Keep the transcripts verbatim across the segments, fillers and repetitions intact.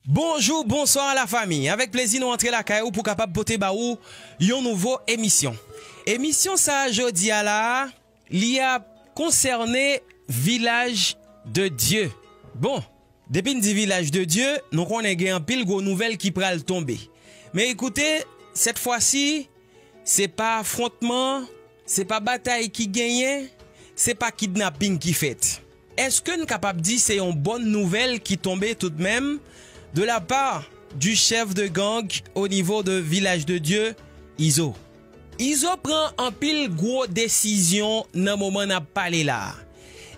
Bonjou, bonswa lafanmi. Avèk plezi nou antre lakay ou pou kapab pote ba ou yon nouvo emisyon. Emisyon sa a jodi a la a, li ap konsène Vilaj de Dye. Bon, depi n di Vilaj de Dye, nou konnen gen anpil gwo nouvèl ki pral tonbe. Men ekoute, sèt fwa si, se pa afwontman, se pa batay ki genyen, se pa kidnaping ki fèt. Èske n kapab di se yon bòn nouvèl ki tonbe toudmenm de la part du chef de gang au niveau de Vilaj de Dye, Izo? Izo pran anpil gwo desizyon nan moman n ap pale la a.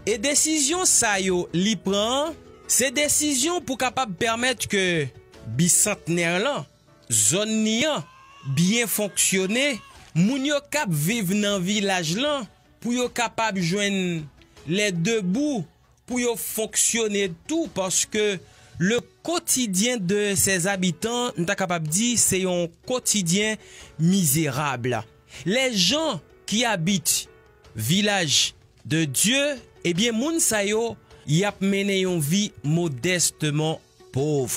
E desizyon sa yo li pran an, se desizyon pou kapab pèmèt ke Bisantnè lan, zòn li an, byen fonksyone, moun yo k ap viv nan vilaj lan, pou yo kapab jwenn lè debou, pou yo fonksyone tou, paske le quotidien de ces habitants, n ta kapab di, se yon quotidien misérable. Les gens qui habitent Vilaj de Dye, ebyen, moun sa yo, y ap mennen yon vi modèsteman pòv.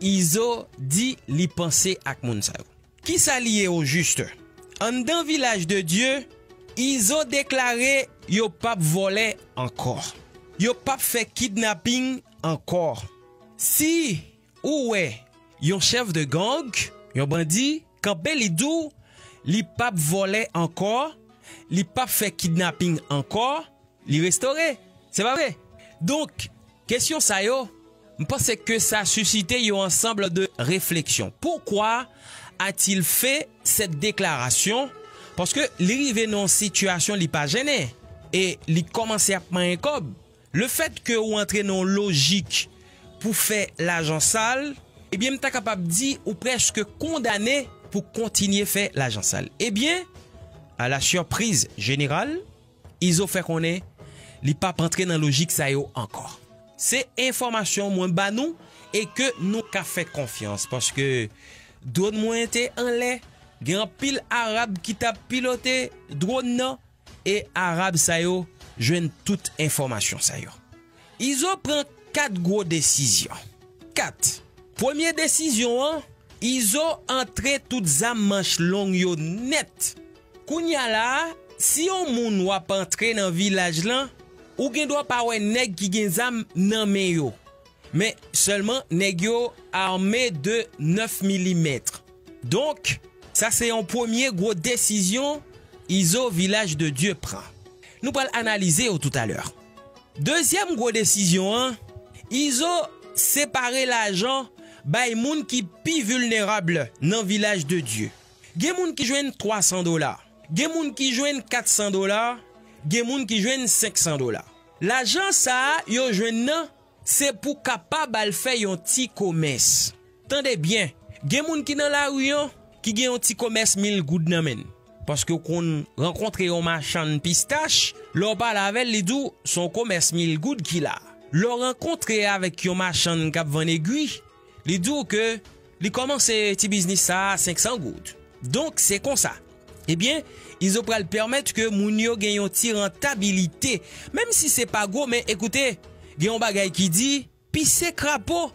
Izo di li panse ak moun sa yo. Kisa li ye ojis? Anndan Vilaj de Dye, Izo deklare yo p ap vòlè ankò. Yo p ap fè kidnaping ankò. Si ou wè yon chèf de gang, yon bandi, kanpe, li di w li p ap vòlè ankò, li p ap fè kidnaping ankò, li restore. Se pa vre? Donk, kesyon sa yo, m panse ke sa sisite yon ansanm de refleksyon. Pourquoi a-t-il fait cette déclaration? Paske li rive nan yon sitiyasyon li pa jennen e li kòmanse ap manyen kòb. Le fait que ou antre nan yon lojik pou fè lajan sal, ebyen, m ta kapab di ou prèske kondane pou kontinye fè lajan sal. Ebyen, à la surprise générale, Izo fè konnen li p ap antre nan lojik sa yo ankò. Se enfòmasyon mwen ba nou e ke nou ka fè konfyans, paske dwòn mwen te anlè, gen anpil Arab ki t ap pilote dwòn nan, e Arab sa yo jwenn tout enfòmasyon sa yo. Izo pran kat gwo desizyon. Kat. Premye desizyon an, Izo antre tout zam manch long yo nèt. Kounye a la a, si yon moun w ap antre nan vilaj lan, ou gen dwa pa wè nèg ki gen zam nan men yo. Men sèlman nèg yo arme de nèf milimèt. Donk, sa se yon premye gwo desizyon Izo Vilaj de Dye pran. Nou pral analize yo toutalè. Dezyèm gwo desizyon an, Izo separe lajan bay moun ki pi vilnerab nan Vilaj de Dye. Gen moun ki jwenn twa san dola, gen moun ki jwenn kat san dola, gen moun ki jwenn senk san dola. Lajan sa a yo jwenn nan, se pou kapab al fè yon ti komès. Tande byen, gen moun ki nan lari an ki gen yon ti komès mil goud nan men l. Paske w konn rankontre yon machann pistach, lè w pale avè l, li di w se yon komès mil goud ki la. Lè w rankontre avèk yon machann k ap vann egwi, li di w ke li kòmanse ti biznis sa a senk san goud. Donk, se konsa. Ebyen, Izo pral pèmèt ke moun yo gen yon ti rantabilite. Menm si se pa gwo, men ekoute, gen yon bagay ki di, pise krapo,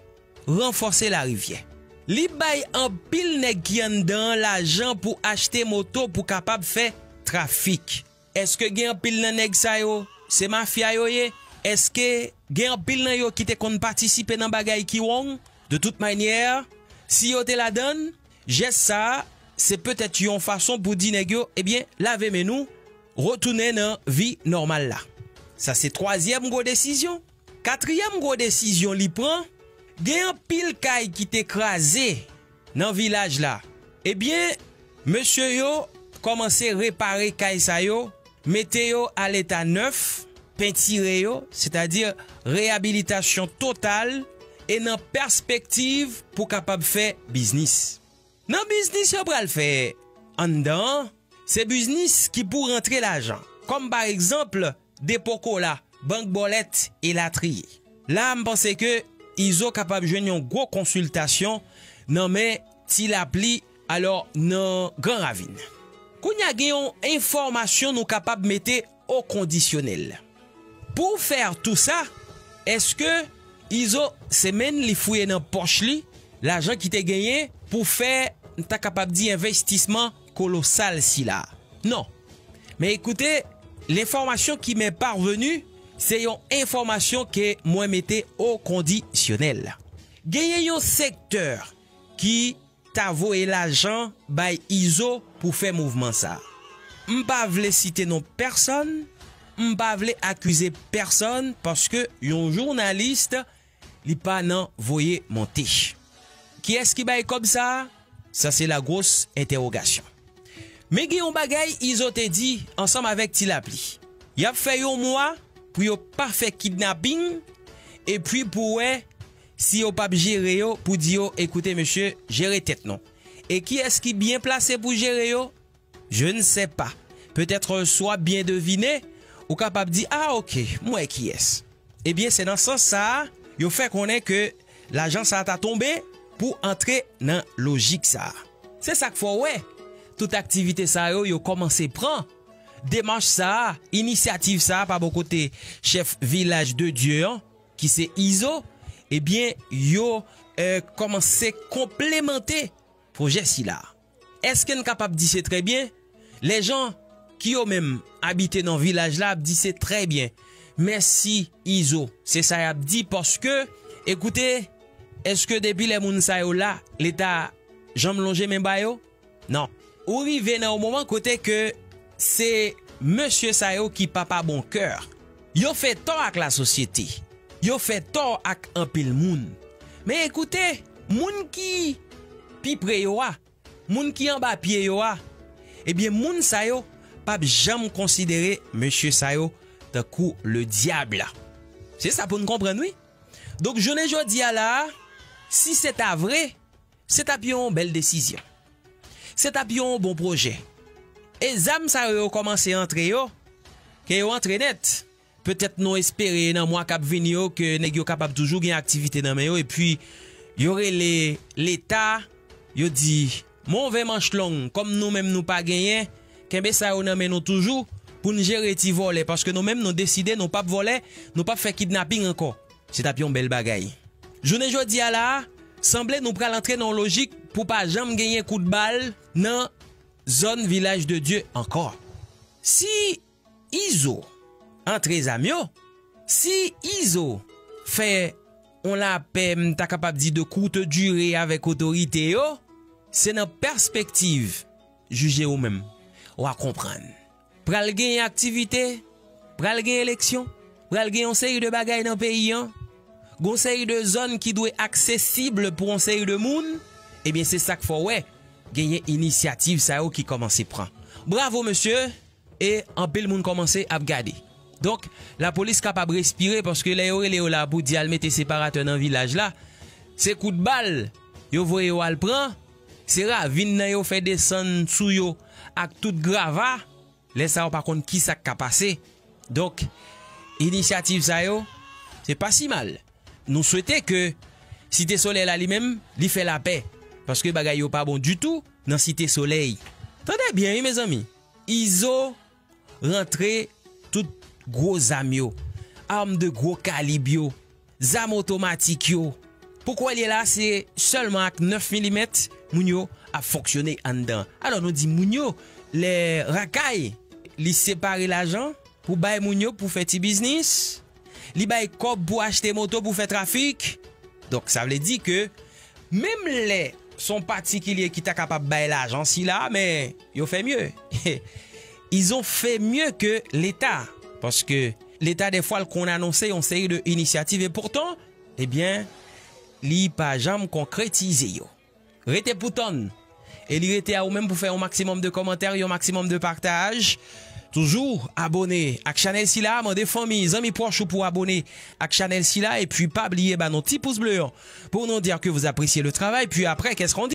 ranfòse larivyè. Li bay anpil nèg ki anndan an lajan pou achte moto pou kapab fè trafik. Èske gen anpil nan nèg sa yo, se mafya yo ye? Èske gen anpil nan yo ki te konn patisipe nan bagay ki wrong? De tout manyè, si yo te ladann, jès sa a, se petèt yon fason pou di nèg yo, ebyen, lave men nou, retounen nan vi nòmal la. Sa se twazyèm gwo desizyon. Katriyèm gwo desizyon li pran, gen anpil kay ki te kraze nan vilaj la. Ebyen, mesye yo kòmanse repare kay sa yo, mete yo a leta nèf, pentire yo, sètadi reyabilitasyon total, e nan pèspektiv pou kapab fè biznis. Nan biznis yo pral fè anndan an, se biznis ki pou rantre lajan, kòm pa egzanp, depo kola, bank bòlèt, elatriye. La a, m panse ke Izo kapab jwenn yon gwo konsiltasyon nan men Ti Lapli, alò nan Gran Ravin. Kounye a, gen yon enfòmasyon nou kapab mete o kondisyonèl. Pou fè tou sa, èske Izo, se menm li fouye nan pòch li lajan ki te genyen pou fè, m ta kapab di, envestisman kolosal sila. Non. Men ekoute, lenfòmasyon ki m'est parvenu, se yon enfòmasyon ke mwen mete o kondisyonèl. Genyen yon sektè ki ta voye lajan bay Izo pou fè mouvman sa. M pa vle site non pèsonn, m pa vle akize pèsonn paske yon jounalis, li pa nan voye monte. Kiyès ki bay kòb sa? Sa se la gwos entèwogasyon. Men gen yon bagay Izo te di ansanm avèk Ti Lapli. Y ap fè yon mwa pou yo pa fè kidnaping, epi pou wè si yo p ap jere yo, pou di yo, ekoute mesye, jere tèt nou. E kiyès ki byen plase pou jere yo? Je ne sais pas. Peut-être, euh, si w ap byen devine, ou kapab di, ah, ok, m wè kiyès. Ebyen, se nan sans sa a, yo fè konnen ke lajan sa a ta tonbe pou antre nan lojik sa a. Se sa k fè w wè, tout aktivite sa yo, yo kòmanse pran. Demach sa a, inisyativ sa a pa bò kote chèf Vilaj de Dye an, ki se Izo, ebyen, yo, eh, kòmanse konplemante pwojè sila. Èske n kapab di se trè byen? Lèjan ki yo menm abite nan vilaj la ap di se trè byen. Mèsi Izo. Se sa y ap di paske, ekoute, èske depi lè moun sa yo la, Leta janm lonje men ba yo? Non. Ou rive nan yon moman kote ke se mesye sa yo ki pa pa bon kè. Yo fè tò ak lasosyete. Yo fè tò ak anpil moun. Men ekoute, moun ki pi pre yo a, moun ki anba pye yo a, ebyen, moun sa yo p ap janm konsidere mesye sa yo tankou le dyab. Se sa pou n konprann, wi. Donk, jounen jodi a la a, si se ta vre, se t ap yon bèl desizyon. Se t ap yon bon pwojè. E zam sa yo, yo kòmanse antre yo, ke yo antre nèt. Petèt nou espere nan mwa k ap vini yo ke nèg yo kapab toujou gen aktivite nan men yo, epi yo rele Leta, yo di, move manch long, kòm nou menm nou pa genyen, kenbe sa yo nan men nou toujou pou n jere ti vòlè, paske nou menm nou deside nou p ap vòlè, nou p ap fè kidnaping ankò. Se t ap yon bèl bagay. Jounen jodi a la a, sanble nou pral antre nan yon lojik pou pa janm genyen kout bal nan zòn Vilaj de Dye ankò. Si Izo antre zam yo, si Izo fè yon lapè, m ta kapab di de kout dire avèk otorite yo, se nan pèspektiv, jije ou menm, w a konprann. Pral gen aktivite, pral gen eleksyon, pral gen yon seri de bagay nan peyi an, gon seri de zòn ki dwe aksesib pou yon seri de moun, ebyen se sa k fè w wè genyen inisyativ sa yo ki kòmanse pran. Bravo mesye, e anpil moun kòmanse ap gade. Donk, lapolis kapab respire paske lè yo rele yo la pou di al mete separatè nan vilaj la, se kout bal yo voye yo al pran, se ravin nan yo fè desann sou yo ak tout grava, lè sa yo pa konn kisa k ka pase. Donk, inisyativ sa yo, se pa si mal. Nou swete ke Site Solèy la li menm, li fè lapè. Paske bagay yo pa bon ditou nan Site Solèy. Tande byen, wi, mezanmi. Izo rantre tout gwo zam yo, arm de gwo kalib yo, zam otomatik yo. Pou kwè l ye la, se sèlman ak nèf milimèt moun yo ap fonksyone anndan. Alò, nou di moun yo, lè Rakay, li separe lajan pou bay moun yo pou fè ti biznis, li bay kòb pou achte moto pou fè trafik. Donk, sa vle di ke menm lè se yon patikilye ki ta kapab bay lajan sila, men yo fè mye. Ils ont fait mieux que Leta. Paske Leta, dèfwa, l konn anonse yon seri de inisyativ, e poutan, ebyen, li pa janm konkretize yo. Rete pou tann. E li rete a ou menm pou fè yon maksimòm de kòmantè, yon maksimòm de pataj. Toujou abone ak chanèl sila, mande fanmi, zanmi pwòch ou pou abone ak chanèl sila, epi pa bliye ba nou ti pous ble an pou nou di ke vous appréciez le travail, puis après, qu'est-ce qu'on dit?